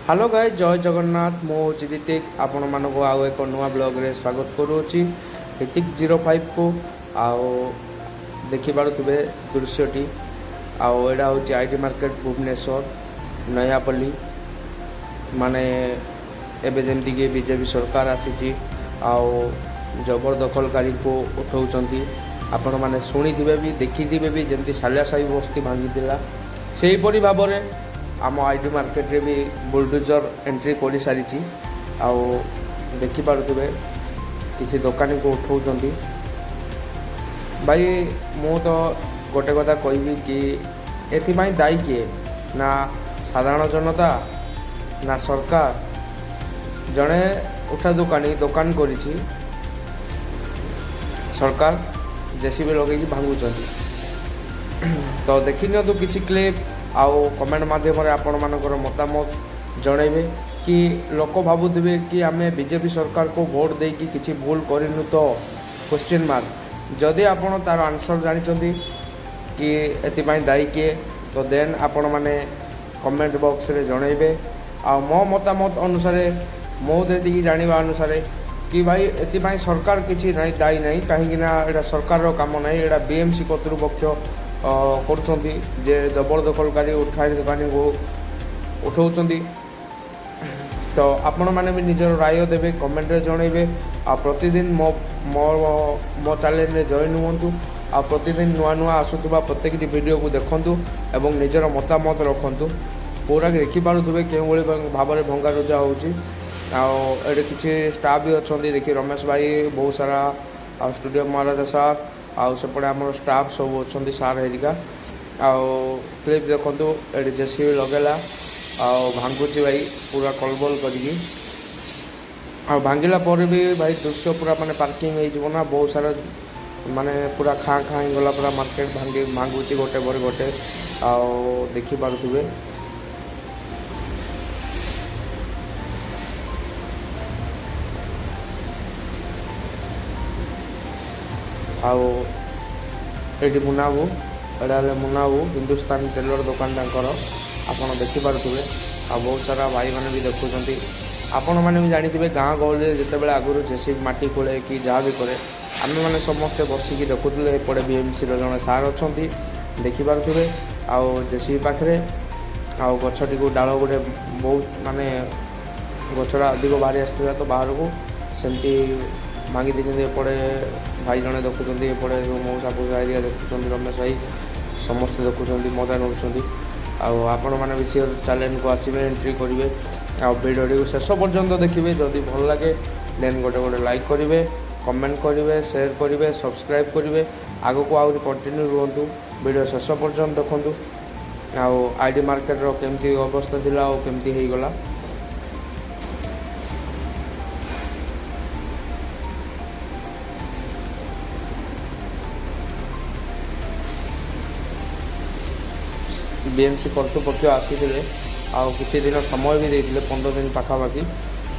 Hello guys, ଜୟ ଜଗନ୍ନାଥ। ମୁଁ ହେଉଛି ରିତିକ। ଆପଣମାନଙ୍କୁ ଆଉ ଏକ ନୂଆ ବ୍ଲଗ୍ରେ ସ୍ୱାଗତ କରୁଅଛି ରିତିକ 05କୁ। ଆଉ ଦେଖିପାରୁଥିବେ ଦୃଶ୍ୟଟି। ଆଉ ଏଇଟା ହେଉଛି I D market, Bhubaneswar Nayapalli. ମାନେ ଏବେ ଯେମିତିକି ବିଜେପି ସରକାର ଆସିଛି ଆଉ ଜବରଦଖଲକାରୀକୁ ଉଠାଉଛନ୍ତି। ଆପଣମାନେ ଶୁଣିଥିବେ ବି, ଦେଖିଥିବେ ବି, ଯେମିତି ସାଲିଆ ସାହି ବସ୍ତି ଭାଙ୍ଗିଥିଲା, ସେହିପରି ଭାବରେ ଆମ I D ମାର୍କେଟରେ ବି ବୁଲଡୋଜର ଏଣ୍ଟ୍ରି କରିସାରିଛି। ଆଉ ଦେଖିପାରୁଥିବେ, କିଛି ଦୋକାନୀକୁ ଉଠାଉଛନ୍ତି। ଭାଇ, ମୁଁ ତ ଗୋଟେ କଥା କହିବି କି ଏଥିପାଇଁ ଦାୟୀ କିଏ? ନା ସାଧାରଣ ଜନତା ନା ସରକାର? ଜଣେ ଉଠା ଦୋକାନୀ ଦୋକାନ କରିଛି, ସରକାର ଜେସିବି ଲଗେଇକି ଭାଙ୍ଗୁଛନ୍ତି। ତ ଦେଖିନିଅନ୍ତୁ କିଛି କ୍ଲିପ୍ ଆଉ କମେଣ୍ଟ ମାଧ୍ୟମରେ ଆପଣମାନଙ୍କର ମତାମତ ଜଣାଇବେ କି ଲୋକ ଭାବୁଥିବେ କି ଆମେ ବିଜେପି ସରକାରକୁ ଭୋଟ ଦେଇକି କିଛି ଭୁଲ କରିନୁ ତ? Question mark. ଯଦି ଆପଣ ତା'ର ଆନ୍ସର୍ ଜାଣିଛନ୍ତି କି ଏଥିପାଇଁ ଦାୟୀ କିଏ, ତ ଦେନ୍ ଆପଣମାନେ କମେଣ୍ଟ ବକ୍ସରେ ଜଣାଇବେ। ଆଉ ମୋ ମତାମତ ଅନୁସାରେ, ମୁଁ ଯେତିକି ଜାଣିବା ଅନୁସାରେ କି ଭାଇ, ଏଥିପାଇଁ ସରକାର କିଛି ନାହିଁ, ଦାୟୀ ନାହିଁ। କାହିଁକି ନା ଏଇଟା ସରକାରର କାମ ନାହିଁ, ଏଇଟା ବିଏମ୍ସି କର୍ତ୍ତୃପକ୍ଷ କରୁଛନ୍ତି ଯେ ଜବରଦଖଲକାରୀ ଉଠାଣି ଦୋକାନୀକୁ ଉଠାଉଛନ୍ତି। ତ ଆପଣମାନେ ବି ନିଜର ରାୟ ଦେବେ, କମେଣ୍ଟରେ ଜଣାଇବେ। ଆଉ ପ୍ରତିଦିନ ମୋ ମୋ ମୋ ଚ୍ୟାନେଲରେ ଜଏନ୍ ହୁଅନ୍ତୁ ଆଉ ପ୍ରତିଦିନ ନୂଆ ନୂଆ ଆସୁଥିବା ପ୍ରତ୍ୟେକଟି ଭିଡ଼ିଓକୁ ଦେଖନ୍ତୁ ଏବଂ ନିଜର ମତାମତ ରଖନ୍ତୁ। ପୁରା ଦେଖିପାରୁଥିବେ କେଉଁଭଳି ଭାବରେ ଭଙ୍ଗାରୁଜା ହେଉଛି। ଆଉ ଏଠି କିଛି ଷ୍ଟାଫ୍ ବି ଅଛନ୍ତି। ଦେଖି ରମେଶ ଭାଇ, ବହୁତ ସାରା, ଆଉ ଷ୍ଟୁଡ଼ିଓ ମହାରାଜା ସାର୍, ଆଉ ସେପଟେ ଆମର ଷ୍ଟାଫ୍ ସବୁ ଅଛନ୍ତି, ସାର୍ ହେରିକା। ଆଉ କ୍ଲିପ୍ ଦେଖନ୍ତୁ, ଏଠି ଜେସିବି ଲଗେଇଲା ଆଉ ଭାଙ୍ଗୁଛି ଭାଇ ପୁରା କଲବଲ କରିକି। ଆଉ ଭାଙ୍ଗିଲା ପରେ ବି ଭାଇ ଦୃଶ୍ୟ ପୁରା ମାନେ ପାର୍କିଂ ହେଇଯିବ ନା, ବହୁତ ସାରା ମାନେ ପୁରା ଖାଁ ଖାଁ ହେଇଗଲା ପୁରା ମାର୍କେଟ। ଭାଙ୍ଗୁଛି ଗୋଟେ ପରେ ଗୋଟେ, ଆଉ ଦେଖିପାରୁଥିବେ। ଆଉ ଏଇଠି ମୁନାବୁ, ଏଇଟା ହେଲେ ମୁନାବୁ ହିନ୍ଦୁସ୍ତାନ ଟେଲର ଦୋକାନ ତାଙ୍କର, ଆପଣ ଦେଖିପାରୁଥିବେ। ଆଉ ବହୁତ ସାରା ଭାଇମାନେ ବି ଦେଖୁଛନ୍ତି। ଆପଣମାନେ ବି ଜାଣିଥିବେ, ଗାଁ ଗହଳିରେ ଯେତେବେଳେ ଆଗରୁ ଜେସିବି ମାଟି ଖୋଳେ କି ଯାହା ବି କରେ, ଆମେମାନେ ସମସ୍ତେ ବସିକି ଦେଖୁଥିଲେ। ଏପଟେ ବିଏମ୍ସିର ଜଣେ ସାର୍ ଅଛନ୍ତି, ଦେଖିପାରୁଥିବେ, ଆଉ ଜେସିବି ପାଖରେ। ଆଉ ଗଛଟିକୁ ଡାଳ ଗୋଟେ ବହୁତ ମାନେ ଗଛଟା ଅଧିକ ବାହାରି ଆସିଥିଲା ତ ବାହାରକୁ, ସେମିତି ଭାଙ୍ଗି ଦେଇଛନ୍ତି। ଏପଟେ ଭାଇ ଜଣେ ଦେଖୁଛନ୍ତି, ଏପଟେ ମଉସା ଫଉସା ହେରିକା ଦେଖୁଛନ୍ତି, ରମେଶ ଭାଇ, ସମସ୍ତେ ଦେଖୁଛନ୍ତି, ମଜା ନେଉଛନ୍ତି। ଆଉ ଆପଣମାନେ ବି ସିଓର ଚ୍ୟାନେଲକୁ ଆସିବେ, ଏଣ୍ଟ୍ରି କରିବେ ଆଉ ଭିଡ଼ିଓଟିକୁ ଶେଷ ପର୍ଯ୍ୟନ୍ତ ଦେଖିବେ। ଯଦି ଭଲ ଲାଗେ, ଦେନ୍ ଗୋଟେ ଗୋଟେ ଲାଇକ୍ କରିବେ, କମେଣ୍ଟ କରିବେ, ସେୟାର କରିବେ, ସବସ୍କ୍ରାଇବ୍ କରିବେ। ଆଗକୁ ଆହୁରି କଣ୍ଟିନ୍ୟୁ ରୁହନ୍ତୁ, ଭିଡ଼ିଓ ଶେଷ ପର୍ଯ୍ୟନ୍ତ ଦେଖନ୍ତୁ। ଆଉ I D ମାର୍କେଟର କେମିତି ଅବସ୍ଥା ଥିଲା ଆଉ କେମିତି ହେଇଗଲା। ବିଏମ୍ସି କର୍ତ୍ତୃପକ୍ଷ ଆସିଥିଲେ ଆଉ କିଛି ଦିନ ସମୟ ବି ଦେଇଥିଲେ, 15 ଦିନ ପାଖାପାଖି।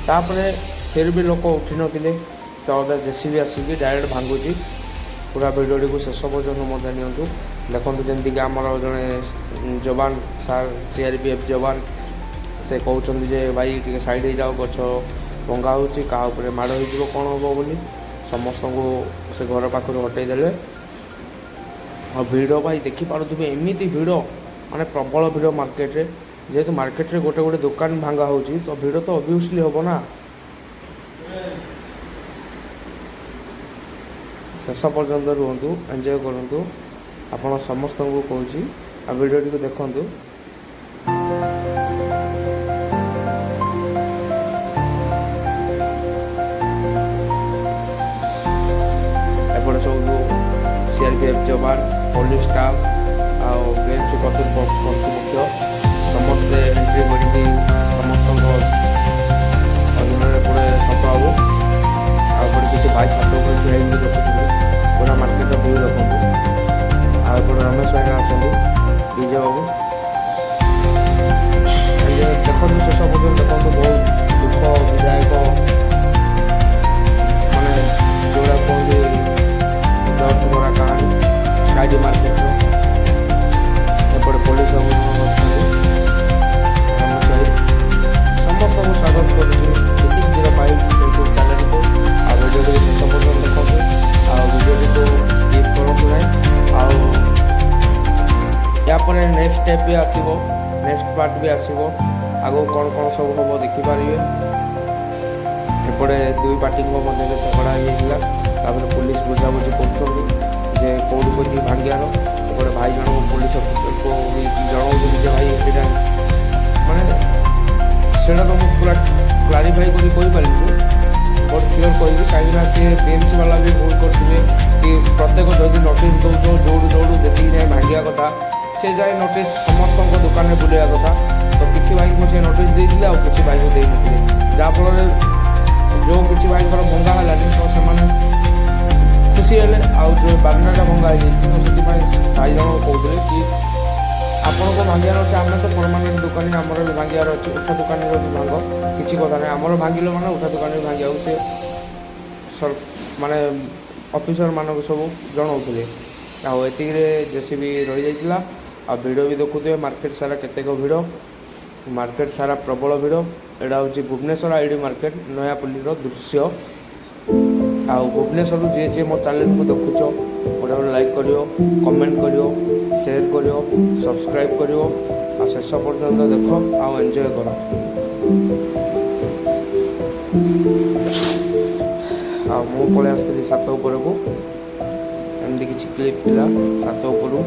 ତାପରେ ଫିର୍ ବି ଲୋକ ଉଠିନଥିଲେ, ତ ଏବେ ଜେସିବି ଆସିକି ଡାଇରେକ୍ଟ ଭାଙ୍ଗୁଛି ପୁରା। ଭିଡ଼ିଓଟିକୁ ଶେଷ ପର୍ଯ୍ୟନ୍ତ ମଧ୍ୟ ନିଅନ୍ତୁ, ଦେଖନ୍ତୁ। ଯେମିତିକି ଆମର ଜଣେ ଯବାନ ସାର୍, ସିଆର୍ପିଏଫ୍ ଯବାନ, ସେ କହୁଛନ୍ତି ଯେ ଭାଇ, ଟିକେ ସାଇଡ଼୍ ହେଇଯାଅ, ଗଛ ଭଙ୍ଗା ହେଉଛି, କାହା ଉପରେ ମାଡ଼ ହେଇଯିବ, କ'ଣ ହେବ ବୋଲି ସମସ୍ତଙ୍କୁ ସେ ଘର ପାଖରୁ ହଟେଇ ଦେଲେ। ଆଉ ଭିଡ଼ ଭାଇ ଦେଖିପାରୁଥିବେ, ଏମିତି ଭିଡ଼, ମାନେ ପ୍ରବଳ ଭିଡ଼ ମାର୍କେଟରେ। ଯେହେତୁ ମାର୍କେଟରେ ଗୋଟେ ଗୋଟେ ଦୋକାନ ଭାଙ୍ଗା ହେଉଛି, ତ ଭିଡ଼ ତ ଅବଭିୟସଲି ହେବ ନା। ଶେଷ ପର୍ଯ୍ୟନ୍ତ ରୁହନ୍ତୁ, ଏନ୍ଜୟ କରନ୍ତୁ, ଆପଣ ସମସ୍ତଙ୍କୁ କହୁଛି। ଆଉ ଭିଡ଼ିଓଟିକୁ ଦେଖନ୍ତୁ। ଏପଟେ ସବୁ ସିଆର୍ପିଏଫ୍ ଯବାନ, ପୋଲିସ ଷ୍ଟାଫ୍ ଆଉ ବିଏମ୍ସି କର୍ତ୍ତୃପକ୍ଷ ସମସ୍ତେ ଏଣ୍ଟ୍ରି କରିକି ସମସ୍ତଙ୍କ ଅଧୀନରେ ଏପଟେ ସଫା ହେବ। ଆଉ ଏପଟେ କିଛି ଭାଇ ଛାତ ଉପରେ ଠିଆ ହେଇକି ଦେଖୁଛନ୍ତି। ପୁରା ମାର୍କେଟର ଭିଉ ଦେଖନ୍ତୁ। ଆଉ ଏପଟେ ରମେଶ ଭାଇନା ଅଛନ୍ତି, ଡିଜେ ବାବୁ। ଦେଖନ୍ତୁ, ଶେଷ ପର୍ଯ୍ୟନ୍ତ ଦେଖନ୍ତୁ। ବହୁତ ଦୁଃଖ ବିଧାୟକ, ମାନେ ଯେଉଁଟା କୁହନ୍ତି ଦର୍ଦ ଭରା କାହାଣୀ ଆଇଡି ମାର୍କେଟର। ଏପଟେ ପୋଲିସ ବାବୁ ଅଛନ୍ତି। ଷ୍ଟେପ୍ ବି ଆସିବ, ନେକ୍ସଟ ପାର୍ଟ ବି ଆସିବ। ଆଗକୁ କ'ଣ କ'ଣ ସବୁ ହେବ ଦେଖିପାରିବେ। ଏପଟେ ଦୁଇ ପାର୍ଟିଙ୍କ ମଧ୍ୟରେ ଝଗଡ଼ା ହେଇଯାଇଥିଲା। ତାପରେ ପୋଲିସ ବୁଝାବୁଝି କରୁଛନ୍ତି ଯେ କେଉଁଠି କହିକି ଭାଙ୍ଗିବାର। ଏପଟେ ଭାଇ ଜଣକୁ ପୋଲିସ ଅଫିସରକୁ ବି ଜଣାଉଛନ୍ତି ଯେ ଭାଇ, ସେଇଟା ମାନେ ସେଇଟା ତ ମୁଁ ପୁରା କ୍ଲାରିଫାଇ କରି କହିପାରିବିନି, ବଟ୍ ସିଓର କହିବି, କାହିଁକିନା ସିଏ ବିଏମ୍ସି ବାଲା ବି ଭୁଲ କରିଥିବେ କି ପ୍ରତ୍ୟେକ ଯଦି ନୋଟିସ୍ ଦେଉଛ, ଯେଉଁଠୁ ଯେଉଁଠୁ ଯେତିକି ଯାଏଁ ଭାଙ୍ଗିବା କଥା ସେ ଯାଏଁ ନୋଟିସ୍ ସମସ୍ତଙ୍କ ଦୋକାନରେ ବୁଲିବା କଥା। ତ କିଛି ଭାଇଙ୍କୁ ସେ ନୋଟିସ୍ ଦେଇଥିଲେ ଆଉ କିଛି ଭାଇଙ୍କୁ ଦେଇନଥିଲେ, ଯାହାଫଳରେ ଯେଉଁ କିଛି ଭାଇଙ୍କର ଭଙ୍ଗା ହେଲାନି ତ ସେମାନେ ଖୁସି ହେଲେ, ଆଉ ଯେଉଁ ବାରଣ୍ଡାଟା ଭଙ୍ଗା ହେଇଯାଇଛି ତ ସେଥିପାଇଁ ଭାଇ ଜଣକ କହୁଥିଲେ କି ଆପଣଙ୍କ ଭାଙ୍ଗିବାର ଅଛି, ଆମେ ତ ପରମାନେଣ୍ଟ ଦୋକାନୀ, ଆମର ବି ଭାଙ୍ଗିବାର ଅଛି, ଉଠା ଦୋକାନୀର ବି ଭାଙ୍ଗ, କିଛି କଥା ନାହିଁ। ଆମର ଭାଙ୍ଗିଲ ମାନେ ଉଠା ଦୋକାନୀ ବି ଭାଙ୍ଗିବାକୁ ସେ ମାନେ ଅଫିସରମାନଙ୍କୁ ସବୁ ଜଣାଉଥିଲେ। ଆଉ ଏତିକିରେ ଜେସିବି ରହିଯାଇଥିଲା। ଆଉ ଭିଡ଼ ବି ଦେଖୁଥିବେ, ମାର୍କେଟ ସାରା କେତେକ ଭିଡ଼, ମାର୍କେଟ ସାରା ପ୍ରବଳ ଭିଡ଼। ଏଇଟା ହେଉଛି ଭୁବନେଶ୍ୱର ଆଇଡି ମାର୍କେଟ ନୟାପଲ୍ଲୀର ଦୃଶ୍ୟ। ଆଉ ଭୁବନେଶ୍ୱରରୁ ଯିଏ ଯିଏ ମୋ ଚ୍ୟାନେଲକୁ ଦେଖୁଛ, ଗୋଟେ ଗୋଟେ ଲାଇକ୍ କରିବ, କମେଣ୍ଟ କରିବ, ସେୟାର କରିବ, ସବସ୍କ୍ରାଇବ୍ କରିବ ଆଉ ଶେଷ ପର୍ଯ୍ୟନ୍ତ ଦେଖ ଆଉ ଏନ୍ଜୟ କର। ଆଉ ମୁଁ ପଳେଇ ଆସିଥିଲି ଛାତ ଉପରକୁ। ଏମିତି କିଛି କ୍ଲିପ୍ ଥିଲା ଛାତ ଉପରୁ।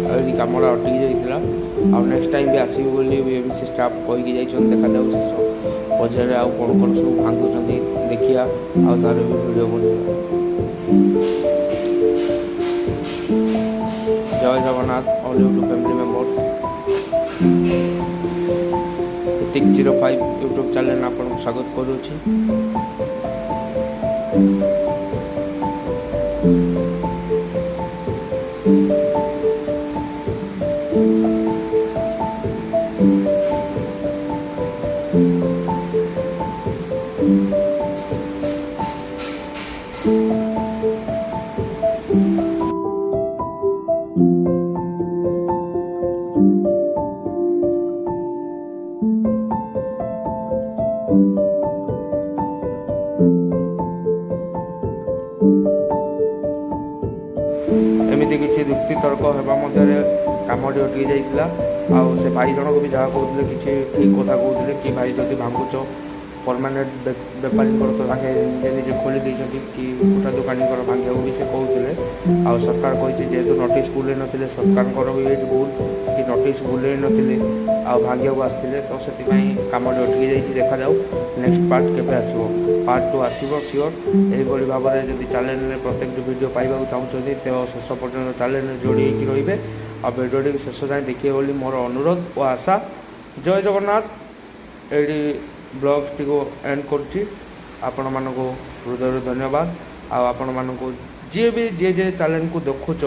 ଆଉ ଏଇଠି କାମଟା ଅଟକି ଯାଇଥିଲା। ଆଉ ନେକ୍ସଟ ଟାଇମ୍ ବି ଆସିବି ବୋଲି ବିଏମ୍ସି ଷ୍ଟାଫ୍ କହିକି ଯାଇଛନ୍ତି। ଦେଖାଯାଉ ଶେଷ ବଜାରରେ ଆଉ କ'ଣ କ'ଣ ସବୁ ଭାଙ୍ଗୁଛନ୍ତି ଦେଖିବା, ଆଉ ତାର ବି ଭିଡ଼ିଓ ବନେଇବା। ଜୟ Jagannath all YouTube family members. Hrithik 05 YouTube channel ଆପଣଙ୍କୁ ସ୍ୱାଗତ କରୁଅଛି। ଏମିତି କିଛି ଯୁକ୍ତିତର୍କ ହେବା ମଧ୍ୟରେ କାମଟି ଅଟକି ଯାଇଥିଲା। ଆଉ ସେ ଭାଇ ଜଣକ ବି ଯାହା କହୁଥିଲେ କିଛି ଠିକ୍ କଥା କହୁଥିଲେ କି ଭାଇ, ଯଦି ଭାଙ୍ଗୁଛ ପରମାନେଣ୍ଟ ବେପାରୀଙ୍କର ତ ତାଙ୍କେ ନିଜେ ନିଜେ ଖୋଲି ଦେଇଛନ୍ତି କି ଉଠା ଦୋକାନୀଙ୍କର ଭାଙ୍ଗିବାକୁ ବି ସେ କହୁଥିଲେ। ଆଉ ସରକାର କହିଛି, ଯେହେତୁ ନୋଟିସ୍ ବୁଲେଇ ନଥିଲେ, ସରକାରଙ୍କର ବି ଏଇଠି ଭୁଲ କି ନୋଟିସ୍ ବୁଲେଇ ନଥିଲେ ଆଉ ଭାଙ୍ଗିବାକୁ ଆସିଥିଲେ, ତ ସେଥିପାଇଁ କାମଟି ଅଟକି ଯାଇଛି। ଦେଖାଯାଉ ନେକ୍ସଟ ପାର୍ଟ କେବେ ଆସିବ। ପାର୍ଟ 2 ଆସିବ ସିଓର। ଏହିଭଳି ଭାବରେ ଯଦି ଚ୍ୟାନେଲରେ ପ୍ରତ୍ୟେକଟି ଭିଡ଼ିଓ ପାଇବାକୁ ଚାହୁଁଛନ୍ତି, ତ ଶେଷ ପର୍ଯ୍ୟନ୍ତ ଚ୍ୟାନେଲରେ ଯୋଡ଼ି ହେଇକି ରହିବେ ଆଉ ଭିଡ଼ିଓଟିକୁ ଶେଷ ଯାଏଁ ଦେଖିବେ ବୋଲି ମୋର ଅନୁରୋଧ ଓ ଆଶା। ଜୟ ଜଗନ୍ନାଥ। ଏଇଠି ବ୍ଲଗ୍ସଟିକୁ ଏଣ୍ଡ କରୁଛି। ଆପଣମାନଙ୍କୁ ହୃଦୟରୁ ଧନ୍ୟବାଦ। ଆଉ ଆପଣମାନଙ୍କୁ ଯିଏ ବି ଯିଏ ଯିଏ ଚ୍ୟାନେଲକୁ ଦେଖୁଛ,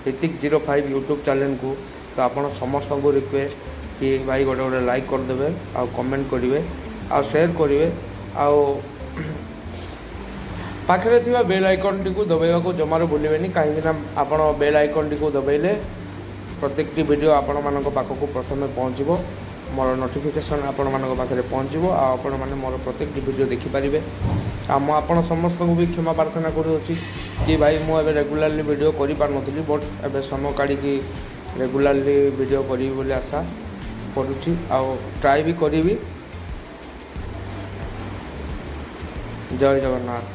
ହ୍ରିତିକ 05 ୟୁଟ୍ୟୁବ୍ ଚ୍ୟାନେଲକୁ, ତ ଆପଣ ସମସ୍ତଙ୍କୁ ରିକ୍ୱେଷ୍ଟ କି ଭାଇ, ଗୋଟେ ଗୋଟେ ଲାଇକ୍ କରିଦେବେ ଆଉ କମେଣ୍ଟ କରିବେ ଆଉ ସେୟାର କରିବେ ଆଉ ପାଖରେ ଥିବା ବେଲ୍ ଆଇକନ୍ଟିକୁ ଦବାଇବାକୁ ଜମାରୁ ଭୁଲିବେନି, କାହିଁକିନା ଆପଣ ବେଲ୍ ଆଇକନ୍ଟିକୁ ଦବାଇଲେ ପ୍ରତ୍ୟେକଟି ଭିଡ଼ିଓ ଆପଣମାନଙ୍କ ପାଖକୁ ପ୍ରଥମେ ପହଞ୍ଚିବ, ମୋର ନୋଟିଫିକେସନ୍ ଆପଣମାନଙ୍କ ପାଖରେ ପହଞ୍ଚିବ ଆଉ ଆପଣମାନେ ମୋର ପ୍ରତ୍ୟେକଟି ଭିଡ଼ିଓ ଦେଖିପାରିବେ। ଆଉ ମୁଁ ଆପଣ ସମସ୍ତଙ୍କୁ ବି କ୍ଷମା ପ୍ରାର୍ଥନା କରୁଅଛି କି ଭାଇ, ମୁଁ ଏବେ ରେଗୁଲାରଲି ଭିଡ଼ିଓ କରିପାରୁନଥିଲି, ବଟ୍ ଏବେ ସମୟ କାଢ଼ିକି ରେଗୁଲାରଲି ଭିଡ଼ିଓ କରିବି ବୋଲି ଆଶା କରୁଛି ଆଉ ଟ୍ରାଏ ବି କରିବି। ଜୟ ଜଗନ୍ନାଥ।